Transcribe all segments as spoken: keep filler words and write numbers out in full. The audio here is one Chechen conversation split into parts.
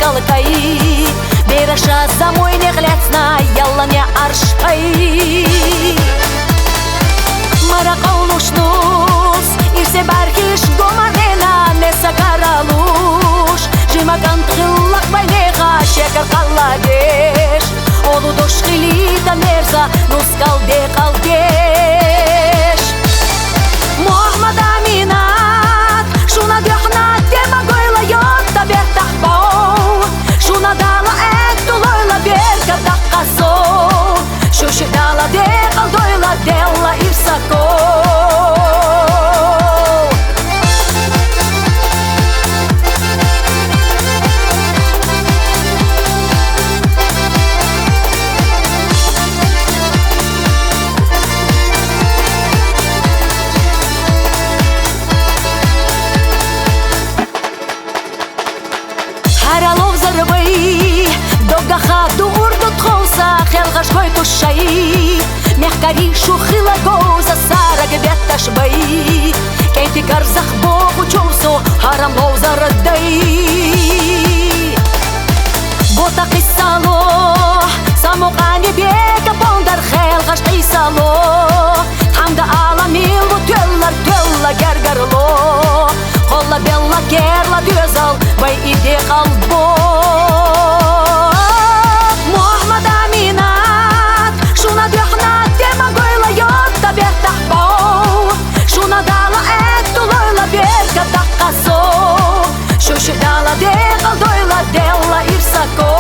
Алкай, бераша замойнех лецна яллане аршпай. Маракъал нушнус, ирсе бархиш гомарена, неса каралуш, жимакан тхиллак байнеха шекар къалладеш. Олу дош хилита мерза, нускал декъалдеш. Мухьмад Аминат, шуна духӀна тема гойла йотта бертахъ бау. Шуна дала гӀеттулойла беркат дахъасо. Шуши дала декъалдойла делла ирсако. Гьаралов зарбай, догаха дугӀурду тховса хелгъаш гойтушай. Мехкари шухила говза сараг бетташ бай. КӀентӀи гарзах боху човсо гьарамлов зардай. Бота къиссало, самукъани бека пондар хелгъаш къиссало. Хамда аламилу тӀвеллар тӀвелла гергарло. Къолла белла керла дуьзал бай иде къалбо. Мухьмад Аминат, шуна духӀна тема гойла йотта бертахъ бау. Шуна дала гӀеттулойла беркат дахъасо. Шуши дала декъалдойла делла ирсако.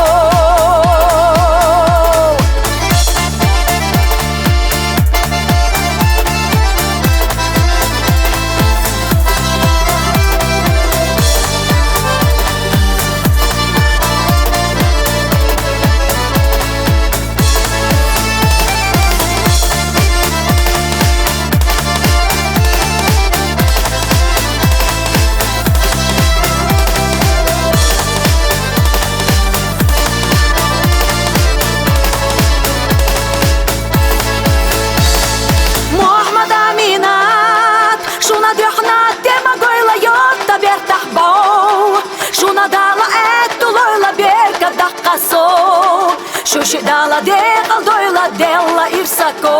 Мухьмад Аминат, шуна духӀна тема гойла йотта бертахъ бау. Шуна дала гӀеттулойла беркат дахъасо. Шуши дала декъалдойла делла ирсако.